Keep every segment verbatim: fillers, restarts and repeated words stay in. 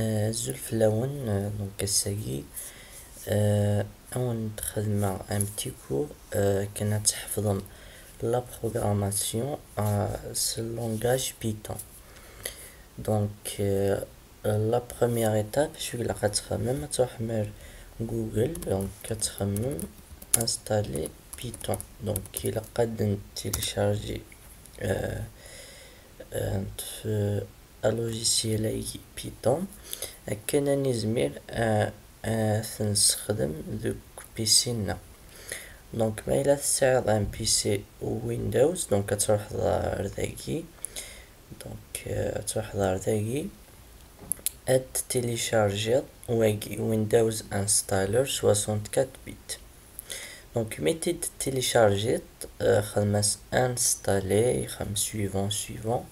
Euh, azul fell-awen, euh, donc ass-agi, euh, ad wen-d-xedmeɣ un petit cours, euh, akken ad tḥefḍem la programmation, euh, s langage Python. Donc, euh, la première étape, acu ilaq ad txemmem, ad truḥem ar Google, donc ad txemmem installer Python. Donc, ilaq ad n-télécharger, euh, euh, logiciel-agi Python, akken ad nizmir, euh, euh, ad t-nessexdem deg P C-nneɣ. Donc, ma yella tesɛiḍ un P C Windows, donc ad truḥeḍ ar dagi. Donc, euh, ad truḥeḍ ar dagi, ad télécharger wagi, Windows Installer soixante-quatre bits. Donc, mi t-id-télécharger, euh, xdem-as installer, xdem suivant, suivant.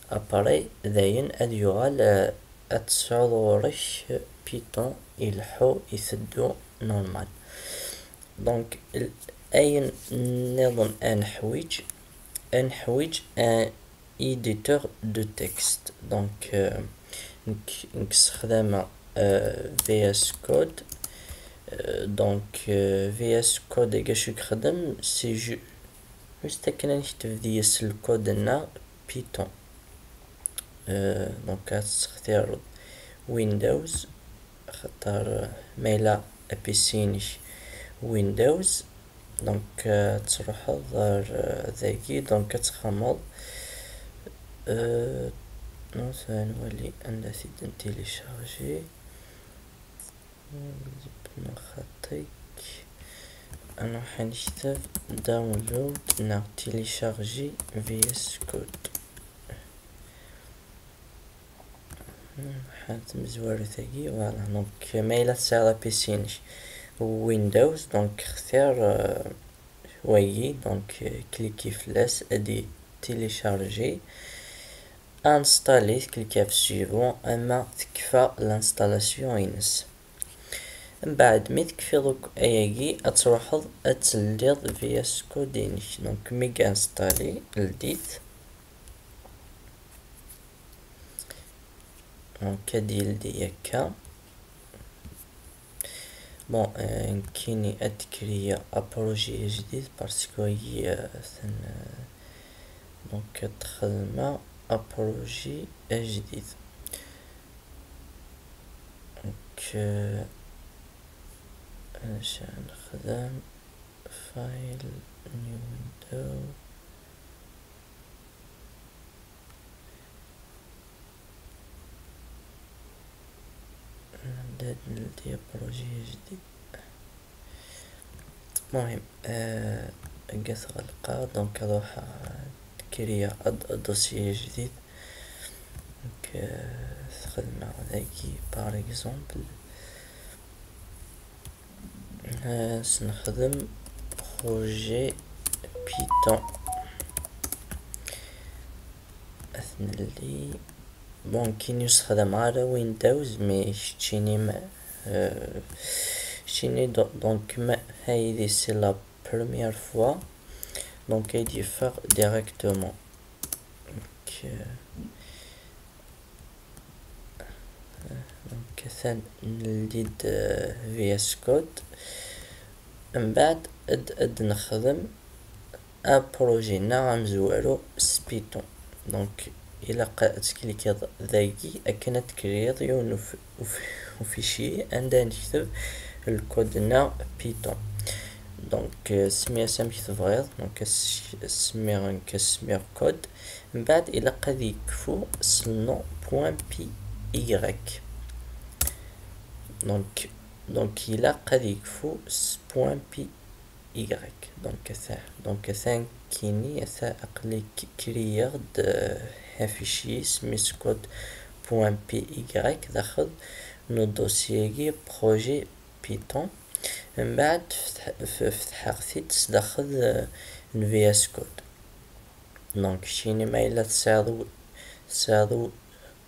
Après, dayen, ad yuɣal, euh, ad tesɛuḍ ɣur-k Python ileḥḥu, iteddu normal. Donc, l-, ayen nniḍen ad neḥwiǧ, ad neḥwiǧ un éditeur de texte. Donc, euh, nekk, nekk ssexdameɣ, euh, V S Code. Euh, donc, euh, V S Code, acu i yexdem, c'est ju-, juste akken ad nekteb deg-s lkod-nneɣ Python. Euh, donc, ad tessextireḍ Windows, axaṭer, euh, ma yella A P C-inek Windows, donc, euh, ad truḥeḍ ar, euh, dagi, donc ad txemmeḍ, euh, non, ad nwali anda t-id-ntélécharger. Nxaṭi-k. Ad nruḥ ad nekteb download neɣ télécharger V S Code. Ḥad tamezwarut-agi, voilà. Donc, ma yella tesɛiḍ A P C-inek Windows, donc xtir, euh, wagi, donc, euh, cliquer fell-as, ad d-télécharger, installer, cliquer ɣef suivant, ama tekfa l'installation-ines. Mbeɛd mi tekfiḍ akk ayagi, ad truḥeḍ ad teldiḍ V S Code-inek. Donc, mi installer, ldi-t. Donc, ad yeldi akka. Bon, euh, nekkini ad créer un projet ajdid parce que, euh, ten-, euh, donc, ad xedmeɣ un projet ajdid. Donc, euh, acu nexdem? File, new window. نبدا ندير projet جديد. المهم، آه، قاس غلقة، donc نروح نكريا dossier جديد. Donc، آه، نخدم على ذاكي، par exemple. آه، سنخدم projet Python. أثنلي. Bon, كي نستخدم على Windows، mais شتيني ما، آه، شتيني دو-، donc ما هايدي c'est la première fois. Donc هايدي يفغ directement. Donc، آه، Donc, ثان نلديد، آه، V S Code. من بعد اد، اد نخدم ا بروجي ناغ امزوارو س Python. Donc، إلا ق-، تكليكيض ذاكي أكن تكريض يون وف-، وف-، وفيشي عندها نكتب الكود نا Python. Donc، آه، سميها سامك تبغيض. Donc، اس-، سميها نك-، سميها كود. من بعد إلا قد يكفو سلنو point P Y. Donc، donc إلا قد يكفو س-، point P Y. Donc، أثا، donc، أثا كيني، أثا أقلي ك-، كريغ د، آه، هافيشي سميس كود point P Y داخل نو دوسيي بروجي Python. من بعد فتح-، ف-، فتحغ-ت-id سداخل، آه، ن V S Code. Donc، شيني ما إلا تسعد و-، تسعد و-،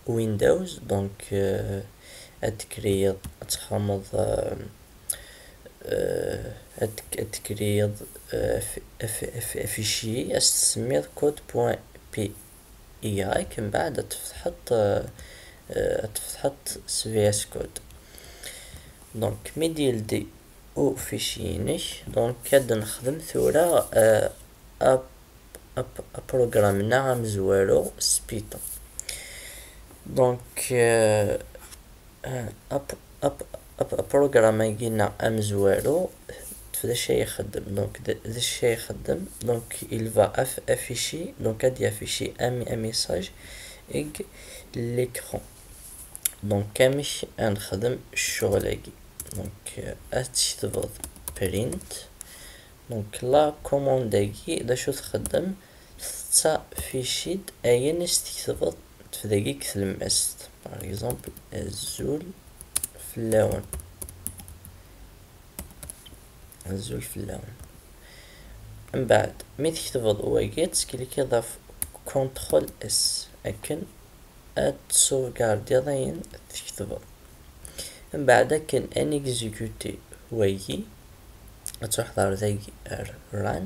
Windows، donc، آه، أتكريض، أتخمض، آه، آه، أتك-، أتكريض، آه، ف-، ف-، ف-، فيشي، أستسميض code point P Y، من بعد تفتحط، آه، euh, ad tfetḥeḍ s V S Code. Donc mi d-yeldi ufici-inek, donc ad nexdem tura euh, ap ap aprogram-nneɣ amezwaru s Python. Donc euh, euh, ap ap ap aprogram-agi-nneɣ amezwaru d acu ay ixeddem? Donc d d acu ay ixeddem? Donc il va aff afficher, donc ad d-yaffici un un message deg l'écran. Donc amek ad nexdem ccɣel-agi? Donc euh, ad tektbeḍ print. Donc la commande-agi d acu txeddem? Tettaffici-d ayen i s-tketbeḍ dagi deg tlemmast. Par exemple azul fell-awen. Azul fell-awen. Mbeɛd mi tketbeḍ wagi, ad teklikiḍ ɣef contrôle S akken ad tsuvgardiḍ ayen tketbeḍ. Mbeɛd akken ad nexécuter wagi, ad truḥeḍ ar dagi ar run,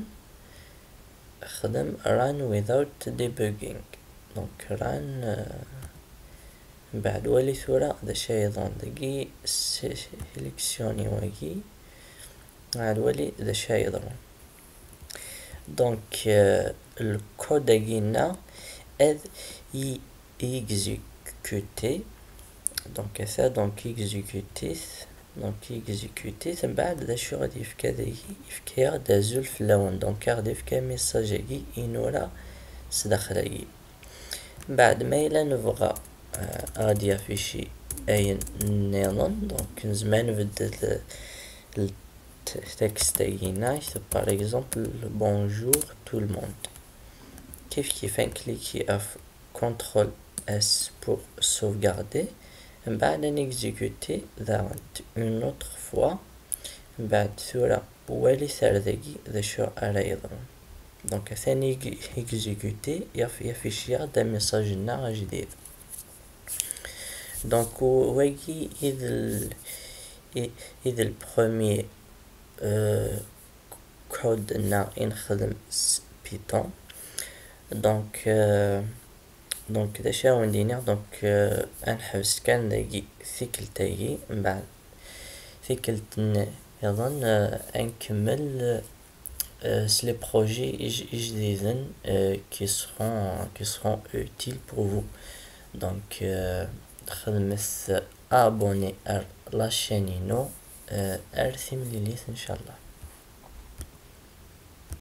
xdem run without debugging. Donc run euh, mbeɛd wali tura d acu ay yeḍran dagi. Sélectionner wagi, mbeɛd wali d acu ay yeḍran. Donc euh, lkod-agi-nneɣ ad yexzikuti. Donc ata, donc yexzikuti-t. Donc yexzikuti-t, mbeɛd d acu ad yefk dagi? Yefka-yaɣ-d azul fell-awen. Donc ad aɣ-d-yefk amessage-agi i nura sdaxel-agi. Mbeɛd ma yella nebɣa euh, ad d-yaffici ayen nniḍen, donc nezmer ad nbeddel euh, texte-agi-nneɣ, par exemple bonjour tout le monde. Kif kif ad nkliki ɣef contrôle S pour sauvegarder, mbeɛd ad nexécuter daɣen une autre fois. Mbeɛd tura walit ar dagi d acu ara yeḍrun. Donc atan yexzikuti, yaf- yaffici-yaɣ-d amessage-nneɣ ajdid. Donc wagi i d l- i- i d le premier euh, code-nneɣ i nexdem s Python. Donc euh, donc d acu ara wen-d-iniɣ? Donc euh, ad neḥbes kan dagi tikkelt-agi, mbeɛd tikkelt nniḍen euh, ad nkemmel euh, s les projets ij- ijdiden euh, qui seront qui seront utiles pour vous. Donc euh, xedmet abonné ar la chaîne-inu. Euh, ar timlilit inchallah.